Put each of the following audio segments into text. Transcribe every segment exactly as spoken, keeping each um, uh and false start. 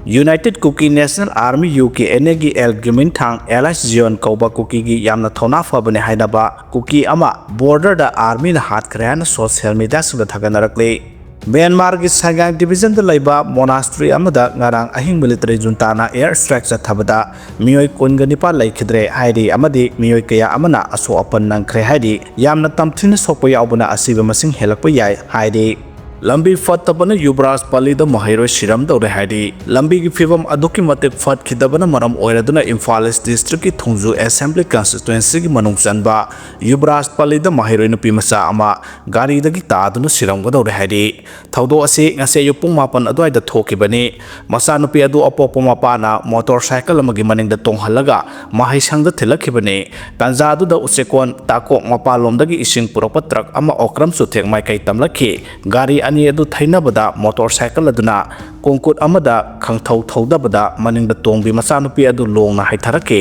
United Kuki National Army, U K N A ꯒꯤ L ꯒ꯭ꯌꯨꯃꯤꯟꯊꯥꯡ alias ꯖꯤꯌꯣꯟ ꯀꯧꯕ ꯀꯨꯀꯤꯒꯤ ꯌꯥꯝꯅ ꯊꯧꯅꯥ ꯐꯕꯅꯤ ꯍꯥꯏꯅꯕ ꯀꯨꯀꯤ ꯑꯃ border ꯗ army ꯅ ꯍꯥꯠꯈ꯭ꯔꯦ ꯍꯥꯏꯅ social media ꯁꯤꯡꯗ ꯊꯥꯒꯠꯅꯔꯛꯂꯤ꯫ ꯃ꯭ꯌꯥꯟꯃꯥꯔꯒꯤ ꯁꯥꯏꯒꯥꯡ division ꯗ ꯂꯩꯕ monastery ꯑꯃꯗ ꯉꯔꯥꯡ ꯑꯍꯤꯡ military junta ꯅ air strike ꯆꯠꯊꯕꯗ ꯃꯤꯑꯣꯏ ꯀꯨꯟꯒ ꯅꯤꯄꯥꯟ ꯂꯩꯈꯤꯗ꯭ꯔꯦ ꯍꯥꯏꯔꯤ ꯑꯃꯗꯤ ꯃꯤꯑꯣꯏ ꯀꯌꯥ ꯑꯃꯅ ꯑꯁꯣꯛ ꯑꯄꯟ ꯅꯪꯈ꯭ꯔꯦ ꯍꯥꯏꯔꯤ꯫ ꯌꯥꯝꯅ ꯇꯝꯊꯤꯅ ꯁꯣꯛꯄ ꯌꯥꯎꯕꯅ ꯑꯁꯤꯕ ꯃꯁꯤꯡ ꯍꯦꯜꯂꯛꯄ ꯌꯥꯏ ꯍꯥꯏꯔꯤ꯫ ꯂꯝꯕꯤ ꯐꯠꯇꯕꯅ ꯌꯨꯕꯔꯥꯖ ꯄꯜꯂꯤꯗ ꯃꯍꯩꯔꯣꯏ ꯁꯤꯔꯝꯗꯧꯔꯦ ꯍꯥꯏꯔꯤ꯫ ꯂꯝꯕꯤꯒꯤ ꯐꯤꯕꯝ ꯑꯗꯨꯛꯀꯤ ꯃꯇꯤꯛ ꯐꯠꯈꯤꯗꯕꯅ ꯃꯔꯝ ꯑꯣꯏꯔꯗꯨꯅ ꯏꯝꯐꯥꯜ East district ꯀꯤ ꯊꯣꯡꯖꯨ assembly constituency ꯒꯤ ꯃꯅꯨꯡ ꯆꯟꯕ ꯌꯨꯕꯔꯥꯖ ꯄꯜꯂꯤꯗ ꯃꯍꯩꯔꯣꯏ ꯅꯨꯄꯤ ꯃꯆꯥ ꯑꯃ ꯒꯥꯔꯤꯗꯒꯤ ꯇꯥꯗꯨꯅ ꯁꯤꯔꯝꯒꯗꯧꯔꯦ ꯍꯥꯏꯔꯤ꯫ ꯊꯧꯗꯣꯛ ꯑꯁꯤ ꯉꯁꯤ ꯑꯌꯨꯛ ꯄꯨꯡ ꯃꯥꯄꯟ ꯑꯗꯨꯋꯥꯏꯗ ꯊꯣꯛꯈꯤꯕꯅꯤ꯫ ꯃꯆꯥꯅꯨꯄꯤ ꯑꯗꯨ ꯑꯄꯣꯛꯄ ꯃꯄꯥꯅ motorcycle ꯑꯃꯒꯤ ꯃꯅꯤꯡꯗ ꯇꯣꯡꯍꯜꯂꯒ ꯃꯍꯩꯁꯪꯗ ꯊꯤꯜꯂꯛꯈꯤꯕꯅꯤ꯫ ꯇꯥꯟꯖꯥ ꯑꯗꯨꯗ ꯎꯆꯦꯛꯀꯣꯟ ꯇꯥꯀꯣꯛ ꯃꯄꯥꯟꯂꯣꯝꯗꯒꯤ ꯏꯁꯤꯡ ꯄꯨꯔꯛꯄ truck ꯑꯃ ꯑꯣꯀ꯭ꯔꯝ ꯆꯨꯊꯦꯛ ꯃꯥꯏꯀꯩ ꯇꯝꯂꯛꯈꯤ꯫ ꯒꯥꯔꯤ ꯑꯅꯤ ꯑꯗꯨ ꯊꯩꯅꯕꯗ motorcycle ꯑꯗꯨꯅ ꯀꯣꯡꯀꯨꯠ ꯑꯃꯗ ꯈꯪꯊꯧ ꯊꯧꯗꯕꯗ ꯃꯅꯤꯡꯗ ꯇꯣꯡꯕꯤ ꯃꯆꯥꯅꯨꯄꯤ ꯑꯗꯨ ꯂꯣꯡꯅ ꯍꯥꯏꯊꯔꯛꯈꯤ꯫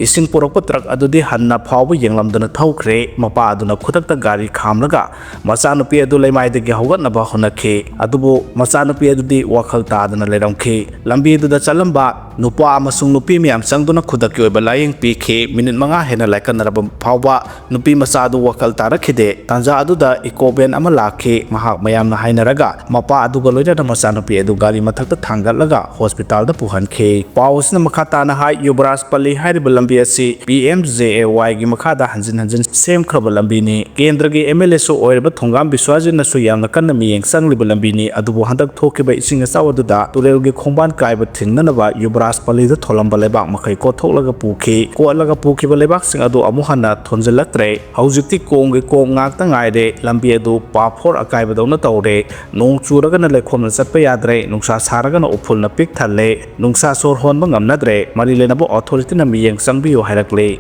ꯏꯁꯤꯡ ꯄꯨꯔꯛꯄ truck ꯑꯗꯨꯗꯤ ꯍꯟꯅ ꯐꯥꯎꯕ ꯌꯦꯡꯂꯝꯗꯅ ꯊꯧꯈ꯭ꯔꯦ꯫ ꯃꯄꯥ ꯑꯗꯨꯅ ꯈꯨꯗꯛꯇ ꯒꯥꯔꯤ ꯈꯥꯝꯂꯒ ꯃꯆꯥꯅꯨꯄꯤ ꯑꯗꯨ ꯂꯩꯃꯥꯏꯗꯒꯤ ꯍꯧꯒꯠꯅꯕ ꯍꯣꯠꯅꯈꯤ꯫ ꯑꯗꯨꯕꯨ ꯃꯆꯥꯅꯨꯄꯤ ꯑꯗꯨꯗꯤ ꯋꯥꯈꯜ ꯇꯥꯗꯅ ꯂꯩꯔꯝꯈꯤ꯫ ꯂꯝꯕꯤꯗꯨꯗ ꯆꯠꯂꯝꯕ ꯅꯨꯄꯥ ꯑꯃꯁꯨꯡ ꯅꯨꯄꯤ ꯃꯌꯥꯝ ꯆꯪꯗꯨꯅ ꯈꯨꯗꯛꯀꯤ ꯑꯣꯏꯕ ꯂꯥꯌꯦꯡ ꯄꯤꯈꯤ꯫ Minute ꯃꯉꯥ ꯍꯦꯟꯅ ꯂꯥꯏꯀꯠꯅꯔꯕ ꯐꯥꯎꯕ ꯅꯨꯄꯤ ꯃꯆꯥ ꯑꯗꯨ ꯋꯥꯈꯜ ꯇꯥꯔꯛꯈꯤꯗꯦ꯫ ꯇꯥꯟꯖꯥ ꯑꯗꯨꯗ eco van ꯑꯃ ꯂꯥꯛꯈꯤ꯫ ꯃꯍꯥꯛ ꯃꯌꯥꯝꯅ ꯍꯥꯏꯅꯔꯒ ꯃꯄꯥ ꯑꯗꯨꯒ ꯂꯣꯏꯅꯅ ꯃꯆꯥꯅꯨꯄꯤ ꯑꯗꯨ ꯒꯥꯔꯤ ꯃꯊꯛꯇ ꯊꯥꯡꯒꯠꯂꯒ hospital ꯗ ꯄꯨꯍꯟꯈꯤ꯫ ꯄꯥꯎ ꯑꯁꯤꯅ ꯃꯈꯥ ꯇꯥꯅ ꯍꯥꯏ, ꯌꯨꯕꯔꯥꯖ ꯄꯜꯂꯤ ꯍꯥꯏꯔꯤꯕ ꯂꯝꯕꯤ ꯑꯁꯤ P M J A Y ꯒꯤ ꯃꯈꯥꯗ ꯍꯟꯖꯤꯟ ꯍꯟꯖꯤꯟ ꯁꯦꯝꯈ꯭ꯔꯕ ꯂꯝꯕꯤꯅꯤ꯫ ꯀꯦꯟꯗ꯭ꯔꯒꯤ M L A ꯁꯨ ꯑꯣꯏꯔꯤꯕ ꯊꯣꯡꯒꯥꯝ ꯕꯤꯁ꯭ꯋꯥꯖꯤꯠꯅꯁꯨ ꯌꯥꯝꯅ ꯀꯟꯅ ꯃꯤꯠꯌꯦꯡ ꯆꯪꯂꯤꯕ ꯂꯝꯕꯤꯅꯤ꯫ ꯑꯗꯨꯕꯨ ꯍꯟꯗꯛ ꯊꯣꯛꯈꯤꯕ ꯏꯁꯤꯡ ꯏꯆꯥꯎ ꯑꯗꯨꯗ ꯇꯨꯔꯦꯜꯒꯤ ꯈꯣꯡꯕꯥꯟ ꯀꯥꯏꯕ ꯊꯤꯡꯅꯅꯕ ꯌꯨꯕꯔꯥꯖ ꯄꯜꯂꯤꯗ ꯊꯣꯜꯂꯝꯕ ꯂꯩꯕꯥꯛ ꯃꯈꯩ ꯀꯣꯠꯊꯣꯛꯂꯒ ꯄꯨꯈꯤ꯫ ꯀꯣꯠꯂꯒ ꯄꯨꯈꯤꯕ ꯂꯩꯕꯥꯛꯁꯤꯡ ꯑꯗꯨ ꯑꯃꯨꯛ ꯍꯟꯅ ꯊꯣꯟꯖꯤꯜꯂꯛꯇ꯭ꯔꯦ꯫ ꯍꯧꯖꯤꯛꯇꯤ ꯀꯣꯝꯒꯤ ꯀꯣꯝ ꯉꯥꯛꯇ ꯉꯥꯏꯔꯦ꯫ ꯂꯝꯕꯤ ꯑꯗꯨ ꯄꯥꯐꯣꯔ ꯑꯀꯥꯏꯕꯗꯧꯅ ꯇꯧꯔꯦ꯫ ꯅꯣꯡ ꯆꯨꯔꯒꯅ ꯂꯩꯈꯣꯝꯅ ꯆꯠꯄ ꯌꯥꯗ꯭ꯔꯦ, ꯅꯨꯡꯁꯥ ꯁꯥꯔꯒꯅ ꯎꯐꯨꯜꯅ ꯄꯤꯛ ꯊꯜꯂꯦ, ꯅꯨꯡꯁꯥ ꯁꯣꯔ ꯍꯣꯟꯕ ꯉꯝꯅꯗ꯭ꯔꯦ꯫ ꯃꯔꯤ ꯂꯩꯅꯕ authority ꯅ ꯃꯤꯠꯌꯦꯡ ꯆꯪꯕꯤꯌꯨ ꯍꯥꯏꯔꯛꯂꯦ꯫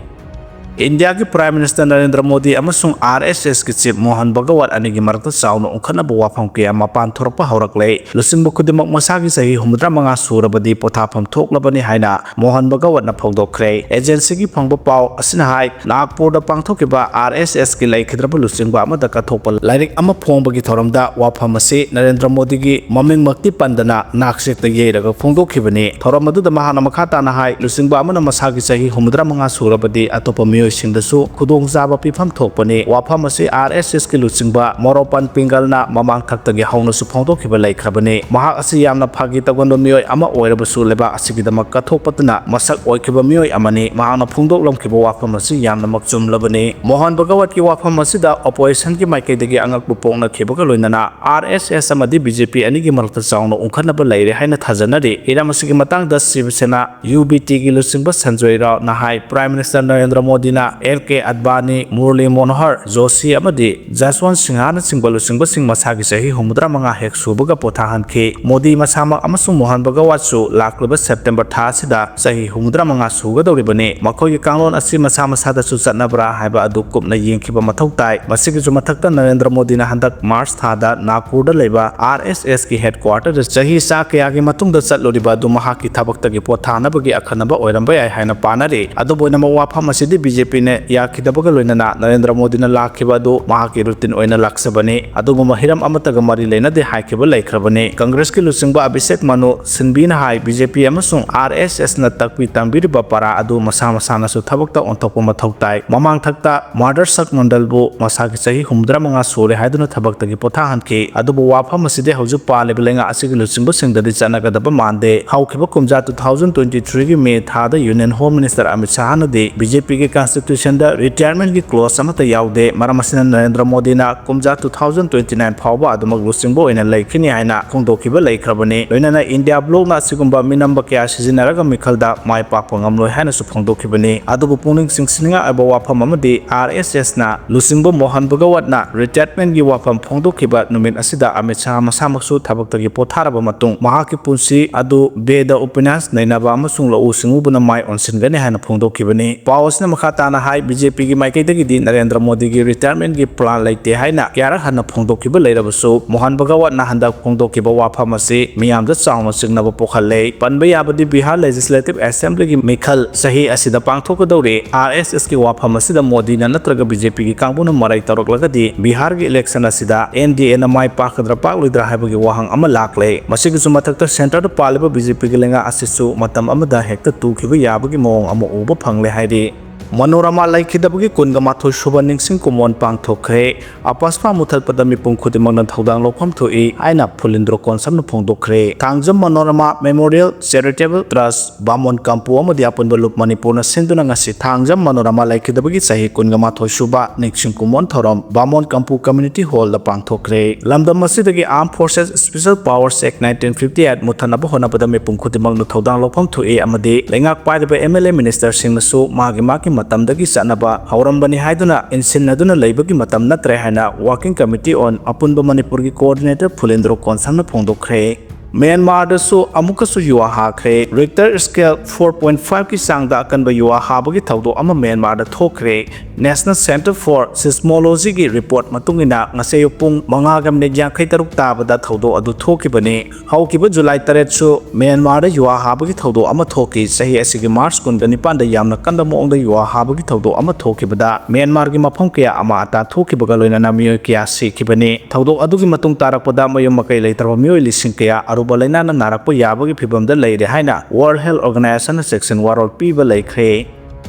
ꯏꯟꯗꯤꯌꯥꯒꯤ Prime Minister ꯅꯔꯦꯟꯗ꯭ꯔ ꯃꯣꯗꯤ ꯑꯃꯁꯨꯡ RSS ꯀꯤ chief ꯃꯣꯍꯟ ꯚꯒꯋꯠ ꯑꯅꯤꯒꯤ ꯃꯔꯛꯇ ꯆꯥꯎꯅ ꯎꯪꯈꯠꯅꯕ ꯋꯥꯐꯝ ꯀꯌꯥ ꯃꯄꯥꯟ ꯊꯣꯔꯛꯄ ꯍꯧꯔꯛꯂꯦ꯫ ꯂꯨꯆꯤꯡꯕ ꯈꯨꯗꯤꯡꯃꯛ ꯃꯁꯥꯒꯤ ꯆꯍꯤ ꯍꯨꯝꯐꯨꯇꯔꯥ ꯃꯉꯥ ꯁꯨꯔꯕꯗꯤ ꯄꯣꯊꯥꯐꯝ ꯊꯣꯛꯂꯕꯅꯤ ꯍꯥꯏꯅ ꯃꯣꯍꯟ ꯚꯒꯋꯠꯅ ꯐꯣꯡꯗꯣꯛꯈ꯭ꯔꯦ꯫ Agency ꯒꯤ ꯐꯪꯕ ꯄꯥꯎ ꯑꯁꯤꯅ ꯍꯥꯏ, ꯅꯥꯒꯄꯨꯔꯗ ꯄꯥꯡꯊꯣꯛꯈꯤꯕ RSS ꯀꯤ ꯂꯩꯈꯤꯗ꯭ꯔꯕ ꯂꯨꯆꯤꯡꯕ ꯑꯃꯗ ꯀꯠꯊꯣꯛꯄ ꯂꯥꯏꯔꯤꯛ ꯑꯃ ꯐꯣꯡꯕꯒꯤ ꯊꯧꯔꯝꯗ ꯋꯥꯐꯝ ꯑꯁꯤ ꯅꯔꯦꯟꯗ꯭ꯔ ꯃꯣꯗꯤꯒꯤ ꯃꯃꯤꯡꯃꯛꯇꯤ ꯄꯟꯗꯅ ꯅꯥꯛꯆꯦꯛꯇ ꯌꯩꯔꯒ ꯐꯣꯡꯗꯣꯛꯈꯤꯕꯅꯤ꯫ ꯊꯧꯔꯝ ꯑꯗꯨꯗ ꯃꯍꯥꯛꯅ ꯃꯈꯥ ꯇꯥꯅ ꯍꯥꯏ, ꯂꯨꯆꯤꯡꯕ ꯑꯃꯅ ꯃꯁꯥꯒꯤ ꯆꯍꯤ ꯍꯨꯝꯐꯨꯇꯔꯥ ꯃꯉꯥ ꯁꯨꯔꯕꯗꯤ ꯑꯇꯣꯞꯄ ꯃꯤꯑꯣꯏꯁꯤꯡꯗꯁꯨ ꯈꯨꯗꯣꯡꯆꯥꯕ ꯄꯤꯐꯝ ꯊꯣꯛꯄꯅꯤ꯫ ꯋꯥꯐꯝ ꯑꯁꯤ RSS ꯀꯤ ꯂꯨꯆꯤꯡꯕ ꯃꯣꯔꯣꯄꯟ ꯄꯤꯡꯒꯜꯅ ꯃꯃꯥꯡ ꯊꯛꯇꯒꯤ ꯍꯧꯅꯁꯨ ꯐꯣꯡꯗꯣꯛꯈꯤꯕ ꯂꯩꯈ꯭ꯔꯕꯅꯤ꯫ ꯃꯍꯥꯛ ꯑꯁꯤ ꯌꯥꯝꯅ ꯐꯥꯒꯤ ꯇꯧꯒꯟꯕ ꯃꯤꯑꯣꯏ ꯑꯃ ꯑꯣꯏꯔꯕꯁꯨ ꯂꯩꯕꯥꯛ ꯑꯁꯤꯒꯤꯗꯃꯛ ꯀꯠꯊꯣꯛꯄꯇꯅ ꯃꯁꯛ ꯑꯣꯏꯈꯤꯕ ꯃꯤꯑꯣꯏ ꯑꯃꯅꯤ꯫ ꯃꯍꯥꯛꯅ ꯐꯣꯡꯗꯣꯛꯂꯝꯈꯤꯕ ꯋꯥꯐꯝ ꯑꯁꯤ ꯌꯥꯝꯅꯃꯛ ꯆꯨꯝꯂꯕꯅꯤ꯫ ꯃꯣꯍꯟ ꯚꯒꯋꯠꯀꯤ ꯋꯥꯐꯝ ꯑꯁꯤꯗ opposition ꯒꯤ ꯃꯥꯏꯀꯩꯗꯒꯤ ꯑꯉꯛꯄ ꯄꯣꯛꯅꯈꯤꯕꯒ ꯂꯣꯏꯅꯅ RSS ꯑꯃꯗꯤ BJP ꯑꯅꯤꯒꯤ ꯃꯔꯛꯇ ꯆꯥꯎꯅ ꯎꯪꯈꯠꯅꯕ ꯂꯩꯔꯦ ꯍꯥꯏꯅ ꯊꯥꯖꯅꯔꯤ꯫ ꯍꯤꯔꯝ ꯑꯁꯤꯒꯤ ꯃꯇꯥꯡꯗ ꯁꯤꯕ ꯁꯦꯅꯥ UBT ꯒꯤ ꯂꯨꯆꯤꯡꯕ ꯁꯟꯖꯣꯏ ꯔꯥꯎꯅ ꯍꯥꯏ, Prime Minister ꯅꯔꯦꯟꯗ꯭ꯔ ꯃꯣꯗꯤꯅ L K ꯑꯗꯕꯥꯅꯤ, ꯃꯨꯔꯂꯤ ꯃꯣꯅꯣꯍꯔ ꯖꯣꯁꯤ ꯑꯃꯗꯤ ꯖꯁꯋꯟ ꯁꯤꯡꯍꯅꯆꯤꯡꯕ ꯂꯨꯆꯤꯡꯕꯁꯤꯡ ꯃꯁꯥꯒꯤ ꯆꯍꯤ ꯍꯨꯝꯐꯨꯇꯔꯥ ꯃꯉꯥ ꯍꯦꯛ ꯁꯨꯕꯒ ꯄꯣꯊꯥꯍꯟꯈꯤ꯫ ꯃꯣꯗꯤ ꯃꯁꯥꯃꯛ ꯑꯃꯁꯨꯡ ꯃꯣꯍꯟ ꯚꯒꯋꯠꯁꯨ ꯂꯥꯛꯂꯤꯕ September ꯊꯥ ꯑꯁꯤꯗ ꯆꯍꯤ ꯍꯨꯝꯐꯨꯇꯔꯥ ꯃꯉꯥ ꯁꯨꯒꯗꯧꯔꯤꯕꯅꯤ꯫ ꯃꯈꯣꯏꯒꯤ ꯀꯥꯡꯂꯣꯟ ꯑꯁꯤ ꯃꯁꯥ ꯃꯁꯥꯗꯁꯨ ꯆꯠꯅꯕ꯭ꯔꯥ ꯍꯥꯏꯕ ꯑꯗꯨ ꯀꯨꯞꯅ ꯌꯦꯡꯈꯤꯕ ꯃꯊꯧ ꯇꯥꯏ꯫ ꯃꯁꯤꯒꯤꯁꯨ ꯃꯊꯛꯇ ꯅꯔꯦꯟꯗ꯭ꯔ ꯃꯣꯗꯤꯅ ꯍꯟꯗꯛ March ꯊꯥꯗ ꯅꯥꯒꯄꯨꯔꯗ ꯂꯩꯕ RSS ꯀꯤ headquarter ꯗ ꯆꯍꯤ ꯆꯥ ꯀꯌꯥꯒꯤ ꯃꯇꯨꯡꯗ ꯆꯠꯂꯨꯔꯤꯕ ꯑꯗꯨ ꯃꯍꯥꯛꯀꯤ ꯊꯕꯛꯇꯒꯤ ꯄꯣꯊꯥꯅꯕꯒꯤ ꯑꯈꯟꯅꯕ ꯑꯣꯏꯔꯝꯕ ꯌꯥꯏ ꯍꯥꯏꯅ ꯄꯥꯅꯔꯤ꯫ ꯑꯗꯨꯕꯨ ꯑꯣꯏꯅꯃꯛ ꯋꯥꯐꯝ ꯑꯁꯤꯗꯤ BJP ꯅ ꯌꯥꯈꯤꯗꯕꯒ ꯂꯣꯏꯅꯅ ꯅꯔꯦꯟꯗ꯭ꯔ ꯃꯣꯗꯤꯅ ꯂꯥꯛꯈꯤꯕ ꯑꯗꯨ ꯃꯍꯥꯛꯀꯤ routine ꯑꯣꯏꯅ ꯂꯥꯛꯆꯕꯅꯤ꯫ ꯑꯗꯨꯒꯨꯝꯕ ꯍꯤꯔꯝ ꯑꯃꯠꯇꯒ ꯃꯔꯤ ꯂꯩꯅꯗꯦ ꯍꯥꯏꯈꯤꯕ ꯂꯩꯈ꯭ꯔꯕꯅꯤ꯫ Congress ꯀꯤ ꯂꯨꯆꯤꯡꯕ ꯑꯚꯤꯁꯦꯛ ꯃꯅꯨ ꯁꯤꯡꯚꯤꯅ ꯍꯥꯏ, BJP ꯑꯃꯁꯨꯡ RSS ꯅ ꯇꯥꯛꯄꯤ ꯇꯝꯕꯤꯔꯤꯕ ꯄꯔꯥ ꯑꯗꯨ ꯃꯁꯥ ꯃꯁꯥꯅꯁꯨ ꯊꯕꯛꯇ ꯑꯣꯟꯊꯣꯛꯄ ꯃꯊꯧ ꯇꯥꯏ꯫ ꯃꯃꯥꯡ ꯊꯛꯇ ꯃꯥꯗꯔꯁꯛ ꯃꯟꯗꯜꯕꯨ ꯃꯁꯥꯒꯤ ꯆꯍꯤ ꯍꯨꯝꯐꯨꯇꯔꯥ ꯃꯉꯥ ꯁꯨꯔꯦ ꯍꯥꯏꯗꯨꯅ ꯊꯕꯛꯇꯒꯤ ꯄꯣꯊꯥꯍꯟꯈꯤ꯫ ꯑꯗꯨꯕꯨ ꯋꯥꯐꯝ ꯑꯁꯤꯗꯤ ꯍꯧꯖꯤꯛ ꯄꯥꯜꯂꯤꯕ ꯂꯩꯉꯥꯛ ꯑꯁꯤꯒꯤ ꯂꯨꯆꯤꯡꯕꯁꯤꯡꯗꯗꯤ ꯆꯠꯅꯒꯗꯕ ꯃꯥꯟꯗꯦ꯫ ꯍꯧꯈꯤꯕ ꯀꯨꯝꯖꯥ two thousand twenty three ꯒꯤ May ꯊꯥꯗ Union Home Minister Amit ꯁꯥꯍꯅꯗꯤ BJP ꯒꯤ constitution ꯗ retirement ꯒꯤ clause ꯑꯃꯠꯇ ꯌꯥꯎꯗꯦ꯫ ꯃꯔꯝ ꯑꯁꯤꯅ ꯅꯔꯦꯟꯗ꯭ꯔ ꯃꯣꯗꯤꯅ ꯀꯨꯝꯖꯥ two thousand twenty nine ꯐꯥꯎꯕ ꯑꯗꯨꯃꯛ ꯂꯨꯆꯤꯡꯕ ꯑꯣꯏꯅ ꯂꯩꯈꯤꯅꯤ ꯍꯥꯏꯅ ꯐꯣꯡꯗꯣꯛꯈꯤꯕ ꯂꯩꯈ꯭ꯔꯕꯅꯤ꯫ ꯂꯣꯏꯅꯅ India bloc ꯅ ꯑꯁꯤꯒꯨꯝꯕ ꯃꯤꯅꯝꯕ ꯀꯌꯥ ꯁꯤꯖꯤꯟꯅꯔꯒ ꯃꯤꯈꯜꯗ ꯃꯥꯏ ꯄꯥꯛꯄ ꯉꯝꯂꯣꯏ ꯍꯥꯏꯅꯁꯨ ꯐꯣꯡꯗꯣꯛꯈꯤꯕꯅꯤ꯫ ꯑꯗꯨꯕꯨ ꯄꯨꯛꯅꯤꯡ ꯆꯤꯡꯁꯤꯟꯅꯤꯡꯉꯥꯏ ꯑꯣꯏꯕ ꯋꯥꯐꯝ ꯑꯃꯗꯤ RSS ꯅ ꯂꯨꯆꯤꯡꯕ ꯃꯣꯍꯟ ꯚꯒꯋꯠꯅ retirement ꯒꯤ ꯋꯥꯐꯝ ꯐꯣꯡꯗꯣꯛꯈꯤꯕ ꯅꯨꯃꯤꯠ ꯑꯁꯤꯗ ꯑꯃꯤꯠ ꯁꯥꯍ ꯃꯁꯥꯃꯛꯁꯨ ꯊꯕꯛꯇꯒꯤ ꯄꯣꯊꯥꯔꯕ ꯃꯇꯨꯡ ꯃꯍꯥꯛꯀꯤ ꯄꯨꯟꯁꯤ ꯑꯗꯨ ꯕꯦꯗ, ꯎꯄꯅ꯭ꯌꯥꯁ ꯅꯩꯅꯕ ꯑꯃꯁꯨꯡ ꯂꯧꯎ ꯁꯤꯡꯎꯕꯅ ꯃꯥꯏ ꯑꯣꯟꯁꯤꯟꯒꯅꯤ ꯍꯥꯏꯅ ꯐꯣꯡꯗꯣꯛꯈꯤꯕꯅꯤ꯫ ꯄꯥꯎ ꯑꯁꯤꯅ ꯃꯈꯥ ꯇꯥꯅ ꯍꯥꯏ, ꯕꯤ ꯖꯦ ꯄꯤꯒꯤ ꯃꯥꯏꯀꯩꯗꯒꯤꯗꯤ ꯅꯔꯦꯟꯗ꯭ꯔ ꯃꯣꯗꯤꯒꯤ retirement ꯒꯤ plan ꯂꯩꯇꯦ ꯍꯥꯏꯅ ꯀꯌꯥꯔꯛ ꯍꯟꯅ ꯐꯣꯡꯗꯣꯛꯈꯤꯕ ꯂꯩꯔꯕꯁꯨ, ꯃꯣꯍꯟ ꯚꯒꯋꯠꯅ ꯍꯟꯗꯛ ꯐꯣꯡꯗꯣꯛꯈꯤꯕ ꯋꯥꯐꯝ ꯑꯁꯤ ꯃꯤꯌꯥꯝꯗ ꯆꯥꯎꯅ ꯆꯤꯡꯅꯕ ꯄꯣꯛꯍꯜꯂꯦ꯫ ꯄꯟꯕ ꯌꯥꯕꯗꯤ ꯕꯤꯍꯥꯔ Legislative Assembly ꯒꯤ ꯃꯤꯈꯜ ꯆꯍꯤ ꯑꯁꯤꯗ ꯄꯥꯡꯊꯣꯛꯀꯗꯧꯔꯤ꯫ ꯑꯥꯔ ꯑꯦꯁ ꯑꯦꯁ ꯀꯤ ꯋꯥꯐꯝ ꯑꯁꯤꯗ ꯃꯣꯗꯤꯅ ꯅꯠꯇ꯭ꯔꯒ ꯕꯤ ꯖꯦ ꯄꯤꯒꯤ ꯀꯥꯡꯕꯨꯅ ꯃꯔꯩ ꯇꯧꯔꯛꯂꯒꯗꯤ, ꯕꯤꯍꯥꯔꯒꯤ election ꯑꯁꯤꯗ ꯑꯦꯟ ꯗꯤ ꯑꯦꯅ ꯃꯥꯏ ꯄꯥꯛꯀꯗ꯭ꯔꯥ ꯄꯥꯛꯂꯣꯏꯗ꯭ꯔꯥ ꯍꯥꯏꯕꯒꯤ ꯋꯥꯍꯪ ꯑꯃ ꯂꯥꯛꯂꯦ꯫ ꯃꯁꯤꯒꯤꯁꯨ ꯃꯊꯛꯇ centre ꯗ ꯄꯥꯜꯂꯤꯕ ꯕꯤ ꯖꯦ ꯄꯤꯒꯤ ꯂꯩꯉꯥꯛ ꯑꯁꯤꯁꯨ ꯃꯇꯝ ꯑꯃꯗ ꯍꯦꯛꯇ ꯇꯨꯈꯤꯕ ꯌꯥꯕꯒꯤ ꯃꯑꯣꯡ ꯑꯃ ꯎꯕ ꯐꯪꯂꯦ ꯍꯥꯏꯔꯤ꯫ ꯃꯅꯣꯔꯃꯥ ꯂꯩꯈꯤꯗꯕꯒꯤ ꯀꯨꯟꯒ ꯃꯥꯊꯣꯏ ꯁꯨꯕ ꯅꯤꯡꯁꯤꯡ ꯀꯨꯝꯑꯣꯟ ꯄꯥꯡꯊꯣꯛꯈ꯭ꯔꯦ꯫ ꯑꯄꯥꯁꯄꯥ ꯃꯨꯊꯠꯄꯗ ꯃꯤꯄꯨꯝ ꯈꯨꯗꯤꯡꯃꯛꯅ ꯊꯧꯗꯥꯡ ꯂꯧꯐꯝ ꯊꯣꯛꯏ ꯍꯥꯏꯅ ꯐꯨꯂꯤꯟꯗ꯭ꯔꯣ ꯀꯣꯟꯁꯝꯅ ꯐꯣꯡꯗꯣꯛꯈ꯭ꯔꯦ꯫ Thangjam Manorama Memorial Charitable Trust, ꯕꯥꯃꯣꯟ ꯀꯝꯄꯨ ꯑꯃꯗꯤ ꯑꯄꯨꯟꯕ ꯂꯨꯞ ꯃꯅꯤꯄꯨꯔꯅ ꯁꯤꯟꯗꯨꯅ ꯉꯁꯤ ꯊꯥꯡꯖꯝ ꯃꯅꯣꯔꯃꯥ ꯂꯩꯈꯤꯗꯕꯒꯤ ꯆꯍꯤ ꯀꯨꯟꯒ ꯃꯥꯊꯣꯏ ꯁꯨꯕ ꯅꯤꯡꯁꯤꯡ ꯀꯨꯝꯑꯣꯟ ꯊꯧꯔꯝ ꯕꯥꯃꯣꯟ ꯀꯝꯄꯨ Community Hall ꯗ ꯄꯥꯡꯊꯣꯛꯈ꯭ꯔꯦ꯫ ꯂꯝꯗꯝ ꯑꯁꯤꯗꯒꯤ Armed Forces Special Powers Act nineteen fifty eight ꯃꯨꯊꯠꯅꯕ ꯍꯣꯠꯅꯕꯗ ꯃꯤꯄꯨꯝ ꯈꯨꯗꯤꯡꯃꯛꯅ ꯊꯧꯗꯥꯡ ꯂꯧꯐꯝ ꯊꯣꯛꯏ ꯑꯃꯗꯤ ꯂꯩꯉꯥꯛ ꯄꯥꯏꯔꯤꯕ ꯑꯦꯝ ꯑꯦꯜ ꯑꯦ minister ꯁꯤꯡꯅꯁꯨ ꯃꯥꯒꯤ ꯃꯥꯒꯤ ꯃꯇꯝꯗꯒꯤ ꯆꯠꯅꯕ ꯍꯧꯔꯝꯕꯅꯤ ꯍꯥꯏꯗꯨꯅ ꯏꯟꯁꯤꯟꯅꯗꯨꯅ ꯂꯩꯕꯒꯤ ꯃꯇꯝ ꯅꯠꯇ꯭ꯔꯦ ꯍꯥꯏꯅ Working Committee on ꯑꯄꯨꯟꯕ ꯃꯅꯤꯄꯨꯔꯒꯤ coordinator ꯐꯨꯂꯦꯟꯗ꯭ꯔꯣ ꯀꯣꯟꯁꯝꯅ ꯐꯣꯡꯗꯣꯛꯈ꯭ꯔꯦ꯫ ꯃ꯭ꯌꯥꯟꯃꯥꯔꯗꯁꯨ ꯑꯃꯨꯛꯀꯁꯨ ꯌꯨꯋꯥ ꯍꯥꯈ꯭ꯔꯦ꯫ Richter scale four point five ꯀꯤ ꯆꯥꯡꯗ ꯑꯀꯟꯕ ꯌꯨꯋꯥ ꯍꯥꯕꯒꯤ ꯊꯧꯗꯣꯛ ꯑꯃ ꯃ꯭ꯌꯥꯟꯃꯥꯔꯗ ꯊꯣꯛꯈ꯭ꯔꯦ꯫ National Centre for Seismology ꯒꯤ report ꯃꯇꯨꯡ ꯏꯟꯅ ꯉꯁꯤ ꯑꯌꯨꯛ ꯄꯨꯡ ꯃꯉꯥꯒ ꯃꯤꯅꯤꯠ ꯌꯥꯡꯈꯩ ꯇꯔꯨꯛ ꯇꯥꯕꯗ ꯊꯧꯗꯣꯛ ꯑꯗꯨ ꯊꯣꯛꯈꯤꯕꯅꯤ꯫ ꯍꯧꯈꯤꯕ ꯖꯨꯂꯥꯏ ꯇꯔꯦꯠꯁꯨ ꯃ꯭ꯌꯥꯟꯃꯥꯔꯗ ꯌꯨꯋꯥ ꯍꯥꯕꯒꯤ ꯊꯧꯗꯣꯛ ꯑꯃ ꯊꯣꯛꯈꯤ꯫ ꯆꯍꯤ ꯑꯁꯤꯒꯤ ꯃꯥꯔꯆ ꯀꯨꯟꯒ ꯅꯤꯄꯥꯟꯗ ꯌꯥꯝꯅ ꯀꯟꯕ ꯃꯑꯣꯡꯗ ꯌꯨꯋꯥ ꯍꯥꯕꯒꯤ ꯊꯧꯗꯣꯛ ꯑꯃ ꯊꯣꯛꯈꯤꯕꯗ ꯃ꯭ꯌꯥꯟꯃꯥꯔꯒꯤ ꯃꯐꯝ ꯀꯌꯥ ꯑꯃꯥ ꯑꯇꯥ ꯊꯣꯛꯈꯤꯕꯒ ꯂꯣꯏꯅꯅ ꯃꯤꯑꯣꯏ ꯀꯌꯥ ꯁꯤꯈꯤꯕꯅꯤ꯫ ꯊꯧꯗꯣꯛ ꯑꯗꯨꯒꯤ ꯃꯇꯨꯡ ꯇꯥꯔꯛꯄꯗ ꯃꯌꯨꯝ ꯃꯀꯩ ꯂꯩꯇ꯭ꯔꯕ ꯃꯤꯑꯣꯏ ꯂꯤꯁꯤꯡ ꯀꯌꯥ ꯑꯔꯨꯕ ꯂꯥꯏꯅꯥꯅ ꯅꯥꯔꯛꯄ ꯌꯥꯕꯒꯤ ꯐꯤꯚꯝꯗ ꯂꯩꯔꯦ ꯍꯥꯏꯅ World Health Organization ꯅ ꯆꯦꯛꯁꯤꯟ ꯋꯥꯔꯣꯜ ꯄꯤꯕ ꯂꯩꯈ꯭ꯔꯦ꯫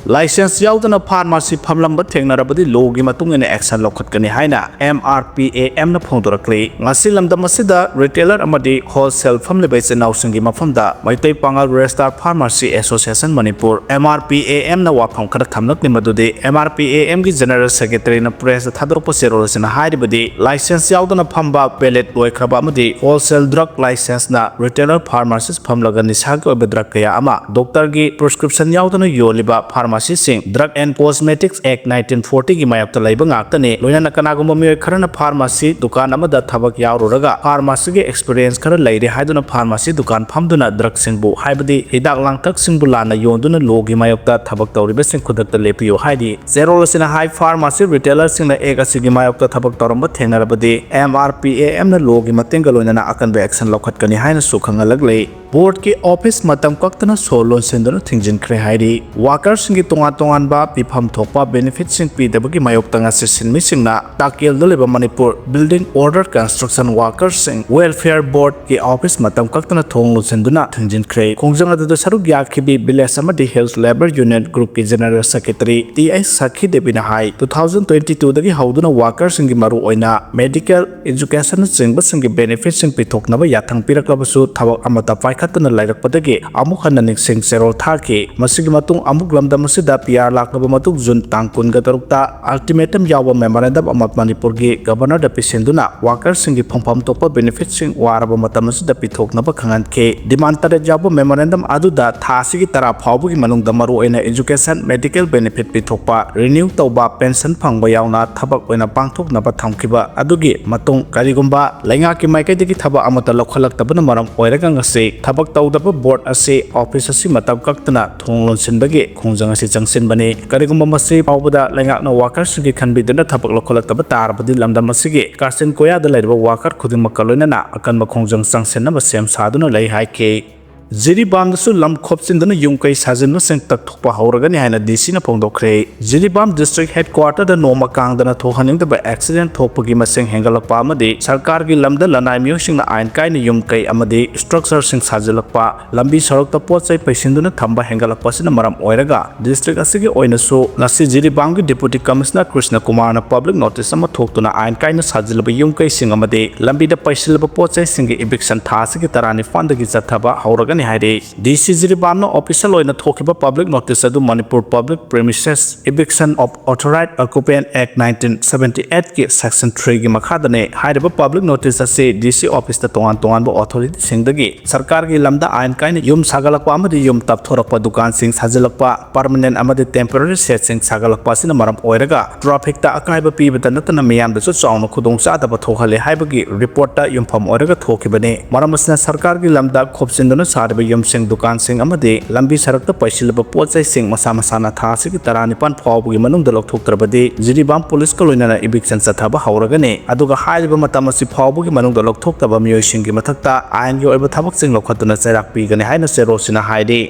Licence ꯌꯥꯎꯗꯅ pharmacy ꯐꯝꯂꯝꯕ ꯊꯦꯡꯅꯔꯕꯗꯤ law ꯒꯤ ꯃꯇꯨꯡ ꯏꯟꯅ action ꯂꯧꯈꯠꯀꯅꯤ ꯍꯥꯏꯅ M R P A M ꯅ ꯐꯣꯡꯗꯣꯔꯛꯂꯤ꯫ ꯉꯁꯤ ꯂꯝꯗꯝ ꯑꯁꯤꯗ retailer ꯑꯃꯗꯤ wholesale ꯐꯝꯂꯤꯕ ꯏꯆꯤꯟ ꯏꯅꯥꯎꯁꯤꯡꯒꯤ ꯃꯐꯝꯗ ꯃꯩꯇꯩ ꯄꯥꯉꯜ Registered Pharmacy Association Manipur, M R P A M ꯅ ꯋꯥꯐꯝ ꯈꯔ ꯊꯝꯂꯛꯂꯤ, ꯃꯗꯨꯗꯤ M R P A M ꯒꯤ General Secretary ꯅ press ꯇ ꯊꯥꯗꯣꯔꯛꯄ ꯆꯦꯔꯣꯜ ꯑꯁꯤꯅ ꯍꯥꯏꯔꯤꯕꯗꯤ, licence ꯌꯥꯎꯗꯅ ꯐꯝꯕ, valid ꯂꯣꯏꯈ꯭ꯔꯕ ꯑꯃꯗꯤ wholesale drug licence ꯅ retailer pharmacist ꯐꯝꯂꯒ ꯅꯤꯁꯥꯒꯤ ꯑꯣꯏꯕ drug ꯀꯌꯥ ꯑꯃ doctor ꯒꯤ prescription ꯌꯥꯎꯗꯅ ꯌꯣꯜꯂꯤꯕ pharmacy ꯐꯥꯔꯃꯥꯁꯤꯁꯤꯡ Drug and Cosmetics Act nineteen forty ꯒꯤ ꯃꯥꯌꯣꯛꯇ ꯂꯩꯕ ꯉꯥꯛꯇꯅꯤ꯫ ꯂꯣꯏꯅꯅ ꯀꯅꯥꯒꯨꯝꯕ ꯃꯤꯑꯣꯏ ꯈꯔꯅ ꯐꯥꯔꯃꯥꯁꯤ ꯗꯨꯀꯥꯟ ꯑꯃꯗ ꯊꯕꯛ ꯌꯥꯎꯔꯨꯔꯒ ꯐꯥꯔꯃꯥꯁꯤꯒꯤ ꯑꯦꯛꯁꯄꯤꯔꯤꯌꯦꯟꯁ ꯈꯔ ꯂꯩꯔꯦ ꯍꯥꯏꯗꯨꯅ ꯐꯥꯔꯃꯥꯁꯤ ꯗꯨꯀꯥꯟ ꯐꯝꯗꯨꯅ ꯗ꯭ꯔꯒꯁꯤꯡꯕꯨ, ꯍꯥꯏꯕꯗꯤ ꯍꯤꯗꯥꯛ ꯂꯥꯡꯊꯛꯁꯤꯡꯕꯨ ꯂꯥꯟꯅ ꯌꯣꯟꯗꯨꯅ ꯂꯣꯒꯤ ꯃꯥꯌꯣꯛꯇ ꯊꯕꯛ ꯇꯧꯔꯤꯕꯁꯤꯡ ꯈꯨꯗꯛꯇ ꯂꯦꯞꯄꯤꯌꯨ ꯍꯥꯏꯔꯤ꯫ ꯆꯦꯔꯣꯜ ꯑꯁꯤꯅ ꯍꯥꯏ, ꯐꯥꯔꯃꯥꯁꯤ ꯔꯤꯇꯦꯂꯔꯁꯤꯡꯅ ꯑꯦꯛ ꯑꯁꯤꯒꯤ ꯃꯥꯌꯣꯛꯇ ꯊꯕꯛ ꯇꯧꯔꯝꯕ ꯊꯦꯡꯅꯔꯕꯗꯤ M R P A M ꯅ ꯂꯣꯒꯤ ꯃꯇꯦꯡꯒ ꯂꯣꯏꯅꯅ ꯑꯀꯟꯕ ꯑꯦꯛꯁꯟ ꯂꯧꯈꯠꯀꯅꯤ ꯍꯥꯏꯅꯁꯨ ꯈꯪꯍꯜꯂꯛꯂꯤ꯫ ꯕꯣꯔꯗꯀꯤ ꯑꯣꯐꯤꯁ ꯃꯇꯝ ꯀꯛꯇꯅ ꯁꯣ ꯂꯣꯟꯁꯤꯟꯗꯨꯅ ꯊꯤꯡꯖꯤꯟꯈ꯭ꯔꯦ ꯍꯥꯏꯔꯤ꯫ ꯋꯥꯀꯔꯁꯤꯡꯒꯤ ꯇꯣꯉꯥꯟ ꯇꯣꯉꯥꯟꯕ ꯄꯤꯐꯝ ꯊꯣꯛꯄ ꯕꯦꯅꯤꯐꯤꯠꯁꯤꯡ ꯄꯤꯗꯕꯒꯤ ꯃꯥꯌꯣꯛꯇ ꯉꯁꯤ ꯁꯤꯟꯃꯤꯁꯤꯡꯅ ꯇꯥꯀꯦꯜꯗ ꯂꯩꯕ ꯃꯅꯤꯄꯨꯔ ꯕꯤꯜꯗꯤꯡ ꯑꯣꯔꯗꯔ ꯀꯟꯁꯇ꯭ꯔꯛꯁꯟ ꯋꯥꯀꯔꯁꯤꯡ ꯋꯦꯜꯐꯤꯌꯔ ꯕꯣꯔꯗꯀꯤ ꯑꯣꯐꯤꯁ ꯃꯇꯝ ꯀꯛꯇꯅ ꯊꯣꯡ ꯂꯣꯟꯁꯤꯟꯗꯨꯅ ꯊꯤꯡꯖꯤꯟꯈ꯭ꯔꯦ꯫ ꯈꯣꯡꯖꯪ ꯑꯗꯨꯗ ꯁꯔꯨꯛ ꯌꯥꯈꯤꯕꯤ ꯚꯤꯂꯦꯖ ꯑꯃꯗꯤ ꯍꯤꯜꯁ ꯂꯦꯕꯔ ꯌꯨꯅꯤꯌꯟ ꯒ꯭ꯔꯨꯞꯀꯤ general secretary T H Sakhi ꯗꯦꯕꯤꯅ ꯍꯥꯏ, two thousand twenty two ꯗꯒꯤ ꯍꯧꯗꯨꯅ ꯋꯥꯀꯔꯁꯤꯡꯒꯤ ꯃꯔꯨꯑꯣꯏꯅ ꯃꯦꯗꯤꯀꯦꯜ, ꯏꯖꯨꯀꯦꯁꯟꯅꯆꯤꯡꯕꯁꯤꯡꯒꯤ ꯕꯦꯅꯤꯐꯤꯠꯁꯤꯡ ꯄꯤꯊꯣꯛꯅꯕ ꯌꯥꯊꯪ ꯄꯤꯔꯛꯂꯕꯁꯨ ꯊꯕꯛ ꯑꯃꯠꯇ ꯄꯥꯏꯈꯠꯇꯅ ꯂꯩꯔꯛꯄꯗꯒꯤ ꯑꯃꯨꯛ ꯍꯟꯅ ꯅꯤꯡꯁꯤꯡ ꯆꯦꯔꯣꯜ ꯊꯥꯈꯤ꯫ ꯃꯁꯤꯒꯤ ꯃꯇꯨꯡ ꯑꯃꯨꯛ ꯂꯝꯗꯝ ꯑꯁꯤꯗ ꯄꯤ ꯑꯥꯔ ꯂꯥꯛꯂꯕ ꯃꯇꯨꯡ ꯖꯨꯟ ꯇꯥꯡ ꯀꯨꯟꯒ ꯇꯔꯨꯛꯇ ꯑꯜꯇꯤꯃꯦꯇꯝ ꯌꯥꯎꯕ ꯃꯦꯃꯣꯔꯦꯟꯗꯝ ꯑꯃ ꯃꯅꯤꯄꯨꯔꯒꯤ ꯒꯕꯔꯅꯔꯗ ꯄꯤꯁꯤꯟꯗꯨꯅ ꯋꯥꯀꯔꯁꯤꯡꯒꯤ ꯐꯪꯐꯝ ꯊꯣꯛꯄ ꯕꯦꯅꯤꯐꯤꯠꯁꯤꯡ ꯋꯥꯔꯕ ꯃꯇꯝ ꯑꯁꯤꯗ ꯄꯤꯊꯣꯛꯅꯕ ꯈꯪꯍꯟꯈꯤ꯫ ꯗꯤꯃꯥꯟ ꯇꯔꯦꯠ ꯌꯥꯎꯕ ꯃꯦꯃꯣꯔꯦꯟꯗꯝ ꯑꯗꯨꯗ ꯊꯥ ꯑꯁꯤꯒꯤ ꯇꯔꯥ ꯐꯥꯎꯕꯒꯤ ꯃꯅꯨꯡꯗ ꯃꯔꯨꯑꯣꯏꯅ ꯏꯖꯨꯀꯦꯁꯟ, ꯃꯦꯗꯤꯀꯦꯜ ꯕꯦꯅꯤꯐꯤꯠ ꯄꯤꯊꯣꯛꯄ, ꯔꯤꯅ꯭ꯌꯨ ꯇꯧꯕ, ꯄꯦꯟꯁꯟ ꯐꯪꯕ ꯌꯥꯎꯅ ꯊꯕꯛ ꯑꯣꯏꯅ ꯄꯥꯡꯊꯣꯛꯅꯕ ꯊꯝꯈꯤꯕ ꯑꯗꯨꯒꯤ ꯃꯇꯨꯡ ꯀꯔꯤꯒꯨꯝꯕ ꯂꯩꯉꯥꯛꯀꯤ ꯃꯥꯏꯀꯩꯗꯒꯤ ꯊꯕꯛ ꯑꯃꯠꯇ ꯂꯧꯈꯠꯂꯛꯇꯕꯅ ꯃꯔꯝ ꯑꯣꯏꯔꯒ ꯉꯁꯤ ꯊꯕꯛ ꯇꯧꯗꯕ ꯕꯣꯔꯗ ꯑꯁꯤ ꯑꯣꯐꯤꯁ ꯑꯁꯤ ꯃꯇꯝ ꯀꯛꯇꯅ ꯊꯣꯡ ꯂꯣꯟꯁꯤꯟꯕꯒꯤ ꯈꯣꯡꯖꯪ ꯑꯁꯤ ꯆꯪꯁꯤꯟꯕꯅꯤ꯫ ꯀꯔꯤꯒꯨꯝꯕ ꯃꯁꯤ ꯐꯥꯎꯕꯗ ꯂꯩꯉꯥꯛꯅ ꯋꯥꯀꯔꯁꯤꯡꯒꯤ ꯈꯟꯕꯤꯗꯨꯅ ꯊꯕꯛ ꯂꯧꯈꯠꯂꯛꯇꯕ ꯇꯥꯔꯕꯗꯤ ꯂꯝꯗꯝ ꯑꯁꯤꯒꯤ ꯀꯥꯆꯤꯟ ꯀꯣꯌꯥꯗ ꯂꯩꯔꯤꯕ ꯋꯥꯀꯔ ꯈꯨꯗꯤꯡꯃꯛꯀ ꯂꯣꯏꯅꯅ ꯑꯀꯟꯕ ꯈꯣꯡꯖꯪ ꯆꯪꯁꯤꯟꯅꯕ ꯁꯦꯝ ꯁꯥꯗꯨꯅ ꯂꯩ ꯍꯥꯏꯈꯤ꯫ ꯖꯤꯔꯤꯕꯥꯝꯗꯁꯨ ꯂꯝ ꯈꯣꯞꯆꯤꯟꯗꯨꯅ ꯌꯨꯝ ꯀꯩ ꯁꯥꯖꯤꯟꯕꯁꯤꯡ ꯇꯛꯊꯣꯛꯄ ꯍꯧꯔꯒꯅꯤ ꯍꯥꯏꯅ ꯗꯤ ꯁꯤꯅ ꯐꯣꯡꯗꯣꯛꯈ꯭ꯔꯦ꯫ ꯖꯤꯔꯤꯕꯥꯝ ꯗꯤꯁꯇ꯭ꯔꯤꯛ ꯍꯦꯗꯀ꯭ꯋꯥꯇꯔꯗ ꯅꯣꯡꯃ ꯀꯥꯡꯗꯅ ꯊꯣꯛꯍꯟꯅꯤꯡꯗꯕ ꯑꯦꯛꯁꯤꯗꯦꯟ ꯊꯣꯛꯄꯒꯤ ꯃꯁꯤꯡ ꯍꯦꯟꯒꯠꯂꯛꯄ ꯑꯃꯗꯤ ꯁꯔꯀꯥꯔꯒꯤ ꯂꯝꯗ ꯂꯅꯥꯏ ꯃꯤꯑꯣꯏꯁꯤꯡꯅ ꯑꯥꯏꯟ ꯀꯥꯏꯅ ꯌꯨꯝ ꯀꯩ ꯑꯃꯗꯤ ꯁ꯭ꯇ꯭ꯔꯛꯆꯔꯁꯤꯡ ꯁꯥꯖꯤꯜꯂꯛꯄ, ꯂꯝꯕꯤ ꯁꯣꯔꯣꯛꯇ ꯄꯣꯠ ꯆꯩ ꯄꯩꯁꯤꯟꯗꯨꯅ ꯊꯝꯕ ꯍꯦꯟꯒꯠꯂꯛꯄ ꯑꯁꯤꯅ ꯃꯔꯝ ꯑꯣꯏꯔꯒ ꯗꯤꯁꯇ꯭ꯔꯤꯛ ꯑꯁꯤꯒꯤ ꯑꯣꯏꯅꯁꯨ ꯉꯁꯤ ꯖꯤꯔꯤꯕꯥꯝꯒꯤ ꯗꯤꯄꯨꯇꯤ ꯀꯃꯤꯁꯅꯔ ꯀ꯭ꯔꯤꯁꯅ ꯀꯨꯃꯥꯔꯅ ꯄꯕ꯭ꯂꯤꯛ ꯅꯣꯇꯤꯁ ꯑꯃ ꯊꯣꯛꯇꯨꯅ ꯑꯥꯏꯟ ꯀꯥꯏꯅ ꯁꯥꯖꯤꯜꯂꯕ ꯌꯨꯝ ꯀꯩꯁꯤꯡ ꯑꯃꯗꯤ ꯂꯝꯕꯤꯗ ꯄꯩꯁꯤꯜꯂꯕ ꯄꯣꯠ ꯆꯩꯁꯤꯡꯒꯤ ꯏꯚꯤꯛꯁꯟ ꯊꯥ ꯑꯁꯤꯒꯤ ꯇꯔꯥꯅꯤꯄꯥꯟꯗꯒꯤ ꯆꯠꯊꯕ ꯍꯧꯔꯒꯅꯤ꯫ ꯍꯥꯏꯔꯤ꯫ ꯗꯤ ꯁꯤ ꯖꯤꯔꯤꯕꯥꯝꯅ official ꯑꯣꯏꯅ ꯊꯣꯛꯈꯤꯕ public notice ꯑꯗꯨ Manipur Public Premises Eviction of Authorized Occupant Act nineteen seventy eight ꯀꯤ section three ꯒꯤ ꯃꯈꯥꯗꯅꯤ꯫ ꯍꯥꯏꯔꯤꯕ public notice ꯑꯁꯤ ꯗꯤ ꯁꯤ office ꯇ ꯇꯣꯉꯥꯟ ꯇꯣꯉꯥꯟꯕ authority ꯁꯤꯡꯗꯒꯤ ꯁꯔꯀꯥꯔꯒꯤ ꯂꯝꯗ ꯑꯥꯏꯟ ꯀꯥꯏꯅ ꯌꯨꯝ ꯁꯥꯒꯠꯂꯛꯄ ꯑꯃꯗꯤ ꯌꯨꯝ ꯇꯞꯊꯣꯔꯛꯄ, ꯗꯨꯀꯥꯟꯁꯤꯡ ꯁꯥꯖꯤꯜꯂꯛꯄ, permanent ꯑꯃꯗꯤ temporary shed ꯁꯤꯡ ꯁꯥꯒꯠꯂꯛꯄ ꯑꯁꯤꯅ ꯃꯔꯝ ꯑꯣꯏꯔꯒ traffic ꯇ ꯑꯀꯥꯏꯕ ꯄꯤꯕꯇ ꯅꯠꯇꯅ ꯃꯤꯌꯥꯝꯗꯁꯨ ꯆꯥꯎꯅ ꯈꯨꯗꯣꯡꯆꯥꯗꯕ ꯊꯣꯛꯍꯜꯂꯦ ꯍꯥꯏꯕꯒꯤ report ꯇ ꯌꯨꯝꯐꯝ ꯑꯣꯏꯔꯒ ꯊꯣꯛꯈꯤꯕꯅꯤ꯫ ꯃꯔꯝ ꯑꯁꯤꯅ ꯁꯔꯀꯥꯔꯒꯤ ꯂꯝꯗ ꯈꯣꯞꯆꯤꯟꯗꯨꯅ ꯁꯥꯔꯤꯕ ꯌꯨꯝꯁꯤꯡ, ꯗꯨꯀꯥꯟꯁꯤꯡ ꯑꯃꯗꯤ ꯂꯝꯕꯤ ꯁꯔꯛꯇ ꯄꯩꯁꯤꯜꯂꯕ ꯄꯣꯠ ꯆꯩꯁꯤꯡ ꯃꯁꯥ ꯃꯁꯥꯅ ꯊꯥ ꯑꯁꯤꯒꯤ ꯇꯔꯥꯅꯤꯄꯥꯟ ꯐꯥꯎꯕꯒꯤ ꯃꯅꯨꯡꯗ ꯂꯧꯊꯣꯛꯇ꯭ꯔꯕꯗꯤ ꯖꯤꯔꯤꯕꯥꯝ ꯄꯨꯂꯤꯁꯀ ꯂꯣꯏꯅꯅ eviction ꯆꯠꯊꯕ ꯍꯧꯔꯒꯅꯤ꯫ ꯑꯗꯨꯒ ꯍꯥꯏꯔꯤꯕ ꯃꯇꯝ ꯑꯁꯤ ꯐꯥꯎꯕꯒꯤ ꯃꯅꯨꯡꯗ ꯂꯧꯊꯣꯛꯇꯕ ꯃꯤꯑꯣꯏꯁꯤꯡꯒꯤ ꯃꯊꯛꯇ ꯑꯥꯏꯟꯒꯤ ꯑꯣꯏꯕ ꯊꯕꯛꯁꯤꯡ ꯂꯧꯈꯠꯇꯨꯅ ꯆꯩꯔꯥꯛ ꯄꯤꯒꯅꯤ ꯍꯥꯏꯅ ꯁꯦꯔꯣꯁꯤꯅ ꯍꯥꯏꯔꯤ꯫